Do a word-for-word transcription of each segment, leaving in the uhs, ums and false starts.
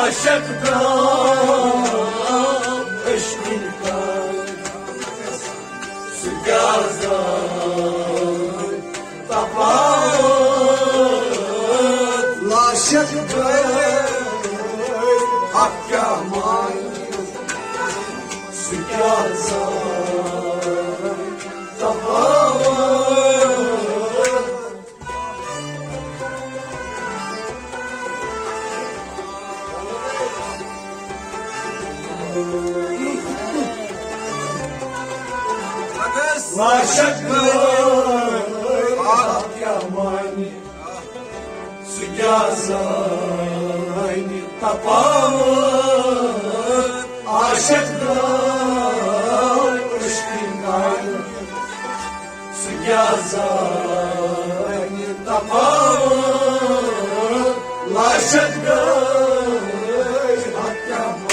عاشق درٛاو عشقٕے تَل، سُہ کیٛاہ زانہِ تفاوت؟ لاشک گٔے، حق کیٛاہ مانہِ، سُہ کیٛاہ زانہِ تفاوت؟ لاشک گٔے، حق کیٛاہ مانہِ، سُہ کیٛاہ زانہِ تفاوت؟ عاشق درٛاو عشقٕے تَل، سُہ کیٛاہ زانہِ تفاوت؟ لاشک گٔے، حق کیٛاہ مانہِ۔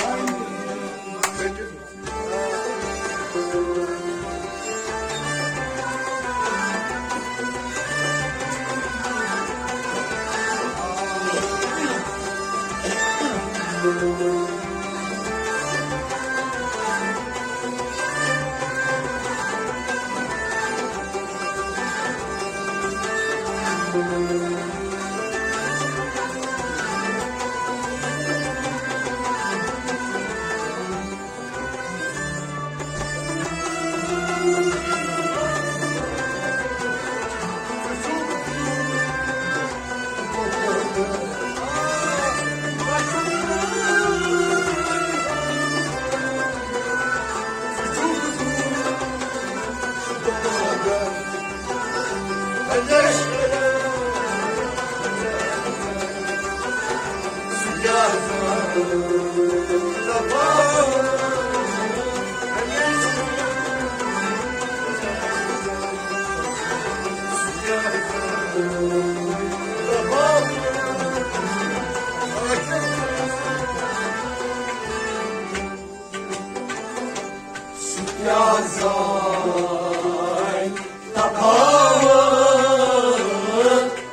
کیٛاہ زانہِ تفاوت؟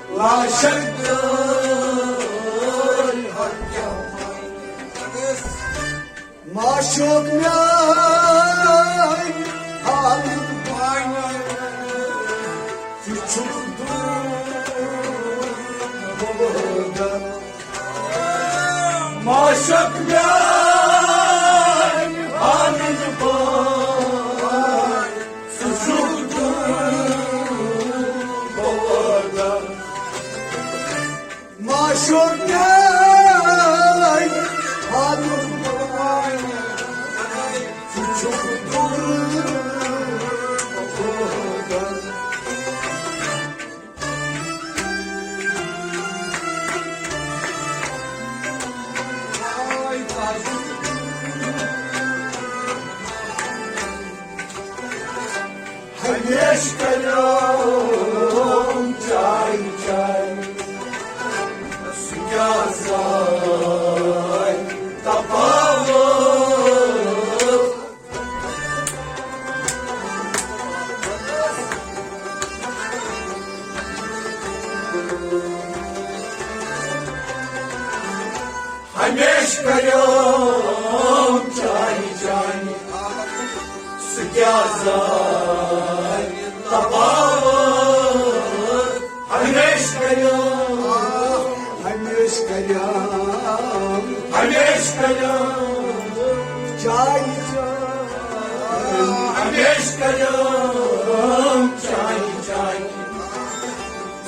لاشک گٔے، حق کیٛاہ مانہِ۔ معشوق میٛانہِ حالٕکۍ مانہِ، ژٕ چھُکھ دوٗر بوزان۔ معشوق میٛانہِ حالٕکۍ مانہِ، ژٕ چھُکھ دوٗر بوزان۔ معشوق میٛانہِ حالُک وَنان، ژٕ چھُکھ دوٗر روزان۔ ہمیشہِ کریوم چاے چاے، سُہ کیٛاہ زانہِ تفاوت۔ ہمیشہِ کریوم چاے چاے، سُہ کیٛاہ زانہِ تفاوت۔ ہمیشہِ کریوم، ہمیشہِ کریوم، ہمیشہِ کریوم چاے چاے، ہمیشہِ کریوم چاے چاے۔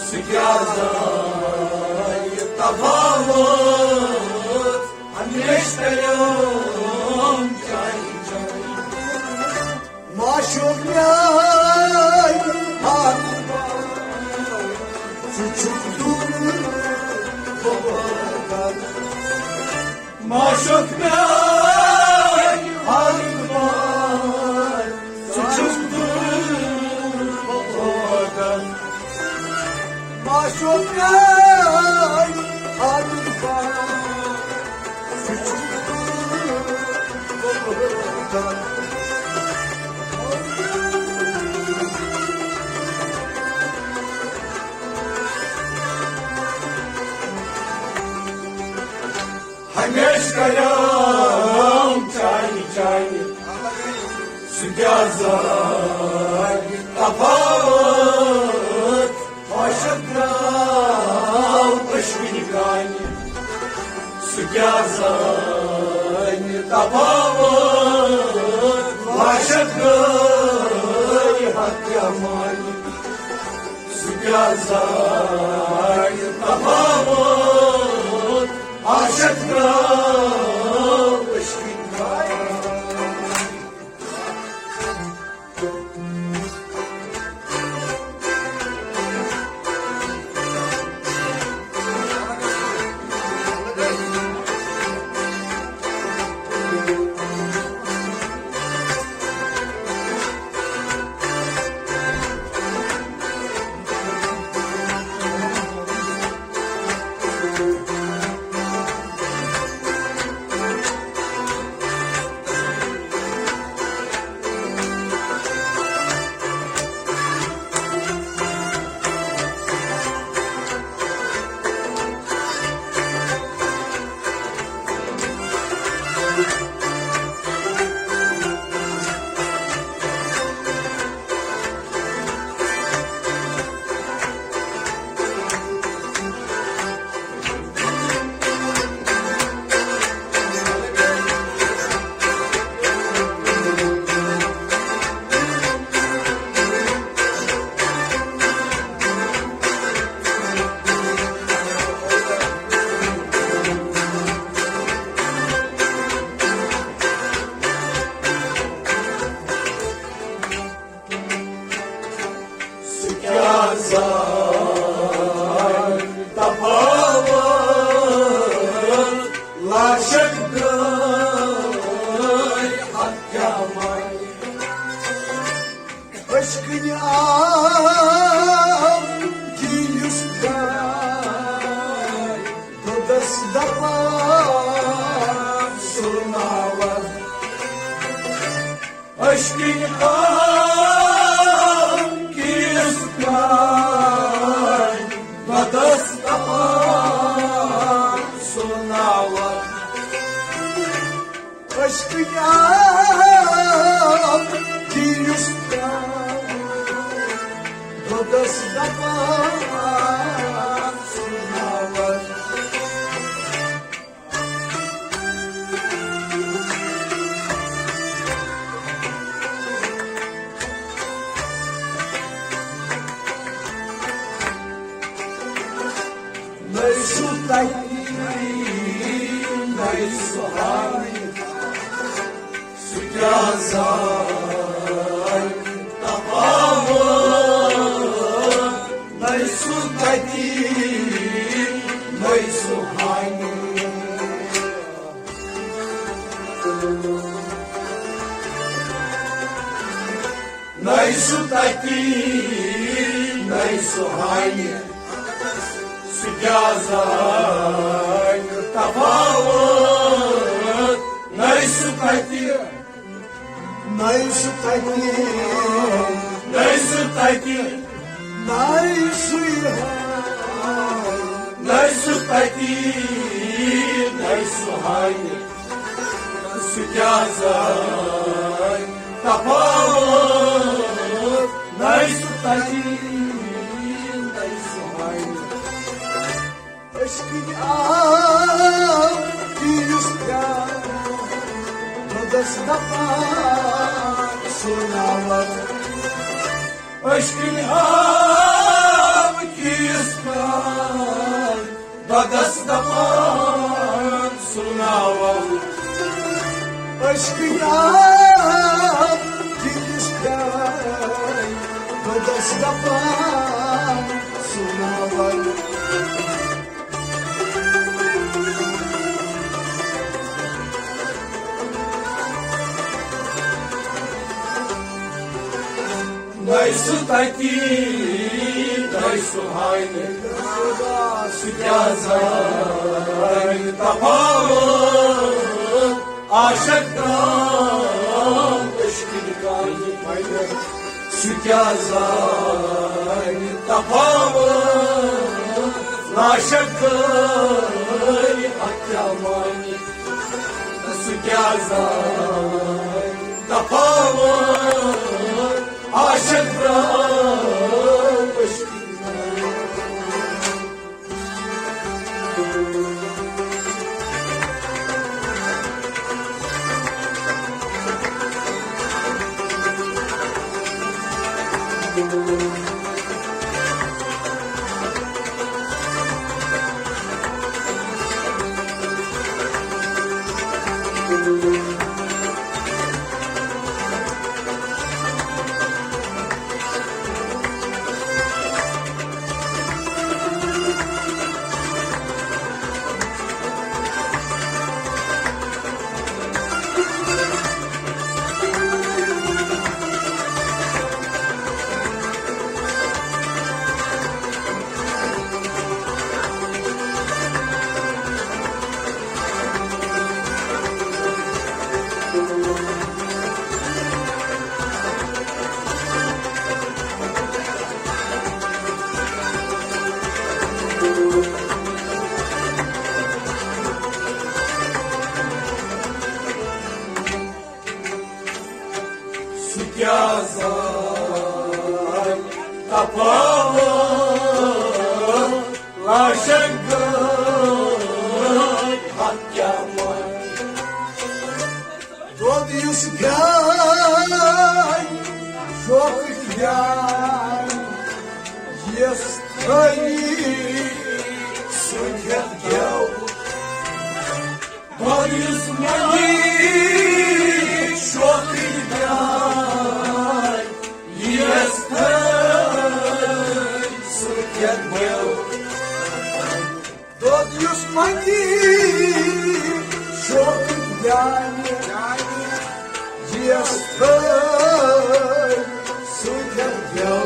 سُہ کیٛاہ زانہِ تفاوت، ہمیشہِ کریوم چاے چاے۔ معشوق میٛانہِ حالُک وَنان، ژٕ چھُکھ دوٗر بوزان۔ معشوق میٛانہِ حالُک وَنان، ژٕ چھُکھ دوٗر بوزان۔ معشوق میٛانہِ حالُک وَنان، ژٕ چھُکھ دوٗر بوزان۔ ہمیشہِ کریام چانہِ چانہِ، سُہ کیٛاہ زانہِ تفاوت؟ عاشق درٛاو أشکٕنۍ کانہِ، سُہ کیٛاہ زانہِ تفاوت؟ عاشق گٔے حق کیٛاہ مانہِ، سُہ کیٛاہ زانہِ تفاوت؟ عاشق درٛاو أشکٕنۍ کانہِ۔ سُہ کیٛاہ زانہِ تفاوت؟ لاشن گٔے حق کیٛاہ مانہِ؟ أشکٕنۍ آب کِیُس درٛاے، دۄدس دپان سُرناوس۔ أشکٕنۍ آب کِیُس درٛاے، دۄدس دپان سُرناوس۔ أشکٕنۍ آب کِیُس درٛاے، دۄدس دپان سُرناوس۔ نٔے سُہ تَتہِ، نٔے سُہ ہاوِ، سُہ کیٛاہ زانہِ تفاوت؟ نٔے سُہ تَتہِ، نٔے سُہ ہاوِ۔ نٔے سُہ تَتہِ، نٔے سُہ ہاوِ، سُہ کیٛاہ زانہِ تفاوت؟ نٔے سُہ تَتہِ، نٔے سُہ تَتہِ، نٔے سُہ تَتہِ، نٔے سُے ہاوِ، نٔے سُہ تَتہِ، نٔے سُہ ہاوِ۔ سُہ کیٛاہ زانہِ تفاوت؟ نٔے سُہ تَتہِ، نٔے سُہ ہاوِ۔ أشکٕنۍ آب کِیُس درٛاے، دۄدس دپان سُرناوس۔ أشکٕنۍ آب کِیُس درٛاے، دۄدس دپان سُرناوس۔ أشکٕنۍ آب کِیُس درٛاے، دۄدس دپان سُرناوس۔ نٔے سُہ تَتہِ، نٔے سُہ ہاوِ، سُہ کیٛاہ زانہِ تفاوت؟ عاشق درٛاو أشکٕنۍ کانہِ، سُہ کیٛاہ زانہِ تفاوت؟ لاشن گٔے حق کیٛاہ مانہِ؟ تفاوت عاشق درٛاو عشقہٕ۔ سُہ کیٛاہ زانہِ تفاوت لاشن گٲڑۍ، حق کیٛاہ مانہِ؟ دۄد یُس گیٛاے، شوقٕکۍ گیٛاے، یِیَس تھٲوی سُہ کھٮ۪تھ گٮ۪و۔ دۄد یُس منٛگہِ، شوقٕکۍ گیٛاے، یِیَس تھٲوی سُہ کھٮ۪تھ گٮ۪و۔ دۄد یُس منٛگہِ، شوقٕکۍ گیٛاے، یِیَس تھٲوی سُہ کھٮ۪تھ گٮ۪و۔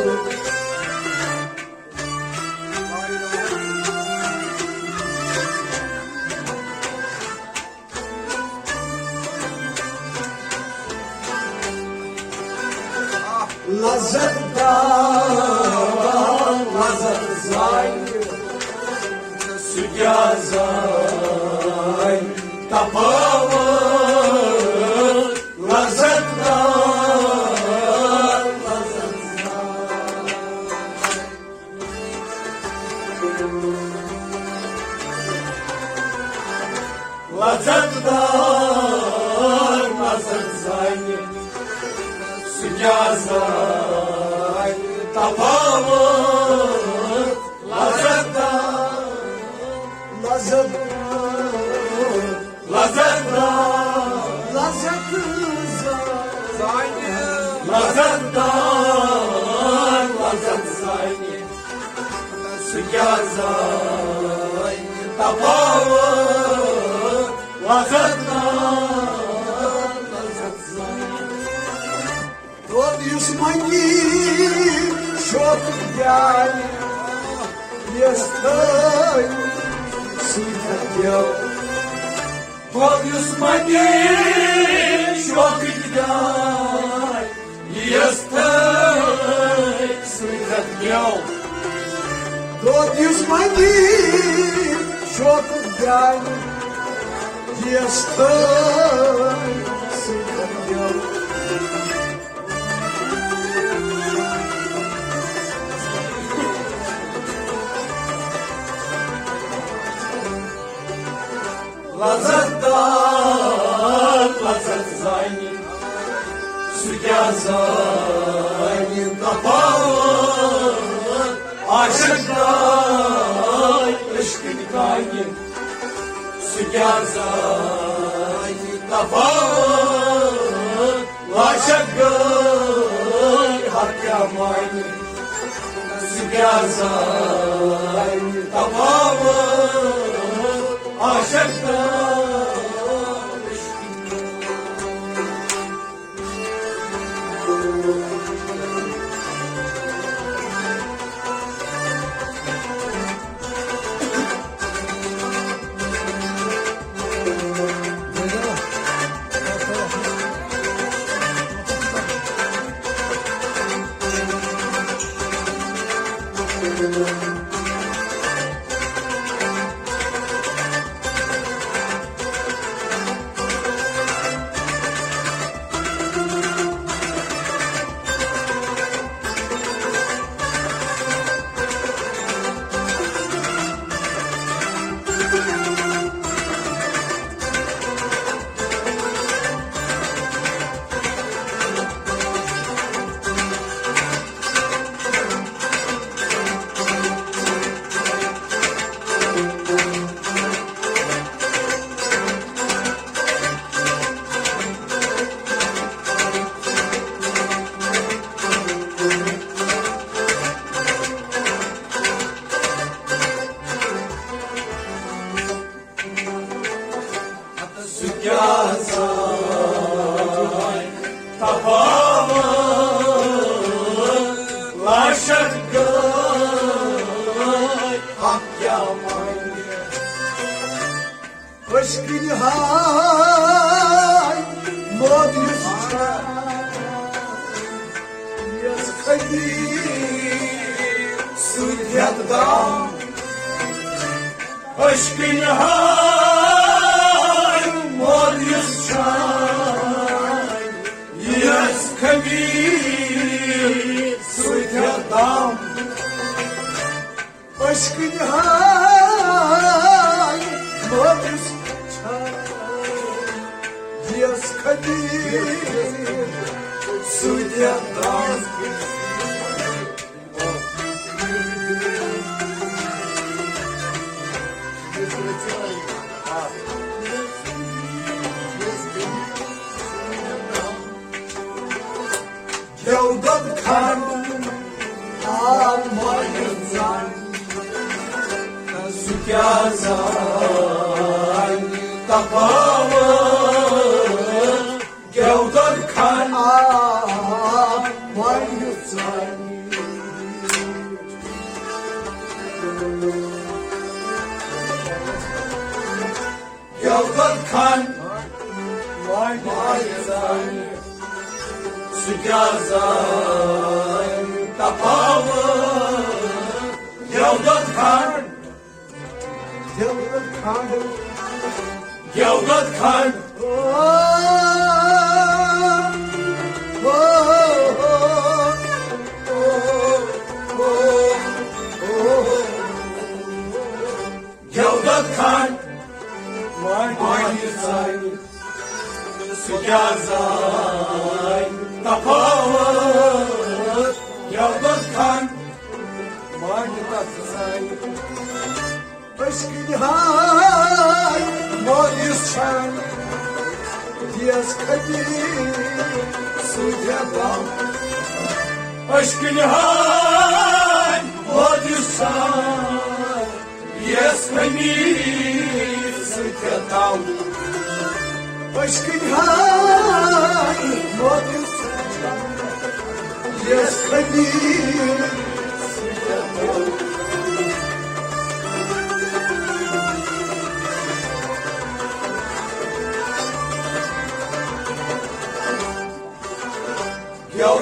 لذت دار لذت زانہِ، سُہ کیٛاہ زانہِ تفاوت لذت دار لذت زانہِ۔ لذت دار لذت زانہِ، سُہ کیٛاہ زانہِ تفاوت لذت دار لذت دار۔ لذت دار لذت زانہِ۔ لذت دار لذت زانہِ۔ سُہ کیٛاہ زانہِ تفاوت لذت دار لذت زانہِ۔ دۄد یُس منٛگہِ، شوقٕکۍ گیٛاے، یِیَس تھٲوی سُہ کھٮ۪تھ گٮ۪و۔ دۄد یُس منٛگہِ، شوقٕکۍ گیٛاے، یِیَس تھٲوی سُہ کھٮ۪تھ گٮ۪و۔ دۄد یُس منٛگہِ، شوقٕکۍ گیٛاے، یِیَس تھٲوی سُہ کھٮ۪تھ گٮ۪و۔ لذت دار لذت زانہِ، سُہ کیٛاہ زانہِ تفاوت عاشق درٛاے عشقٕکۍ کانہِ۔ سُہ کیٛاہ زانہِ تفاوت لاشن گٲڑۍ، حق کیٛاہ مانہِ؟ سُہ کیٛاہ زانہِ تفاوت عاشق درٛاے عشقٕکۍ۔ ژٕ کیٛاہ زانہِ تفاوت لاشن گٔے، حق کیٛاہ مانہِ؟ أچھ کِنۍ ہاے موت یُس چھُ، یَس خبیٖر سۭتۍ ہٮ۪تھ دام۔ أچھ کِنۍ ہاے موت یُس چھُ، یَس خبیٖر سۭتۍ ہٮ۪تھ دام۔ أچھ کِنۍ ہاے موت یُس چھُ، یَس خبیٖر سۭتۍ ہٮ۪تھ دام۔ گٮ۪و دۄد کھنٛڈ آب مۄیہِ زن، سُہ کیٛاہ زانہِ تفاوت؟ گٮ۪و دۄد کھنٛڈ آب مۄیہِ زن۔ گٮ۪و دۄد کھنٛڈ مۄیہِ زن، سُہ کیٛاہ زانہِ تفاوت؟ گٮ۪و دۄد کھنٛڈ، گٮ۪و دۄد کھنٛڈ، گٮ۪و دۄد کھنٛڈ۔ گٮ۪و دۄد کھنٛڈ مۄیہِ زن، سُہ کیٛاہ زانہِ تفاوت؟ گٮ۪و دۄد کھنٛڈ مۄیہِ زن۔ أچھ کِنۍ ہاے موت یُس چھُ، یَس خبیٖر سۭتۍ ہٮ۪تھ دام۔ أچھ کِنۍ ہاے موت یُس چھُ، یَس خبیٖر سۭتۍ ہٮ۪تھ دام۔ أچھ کِنۍ ہاے موت یُس چھُ، یَس خبیٖر سۭتۍ ہٮ۪تھ دام۔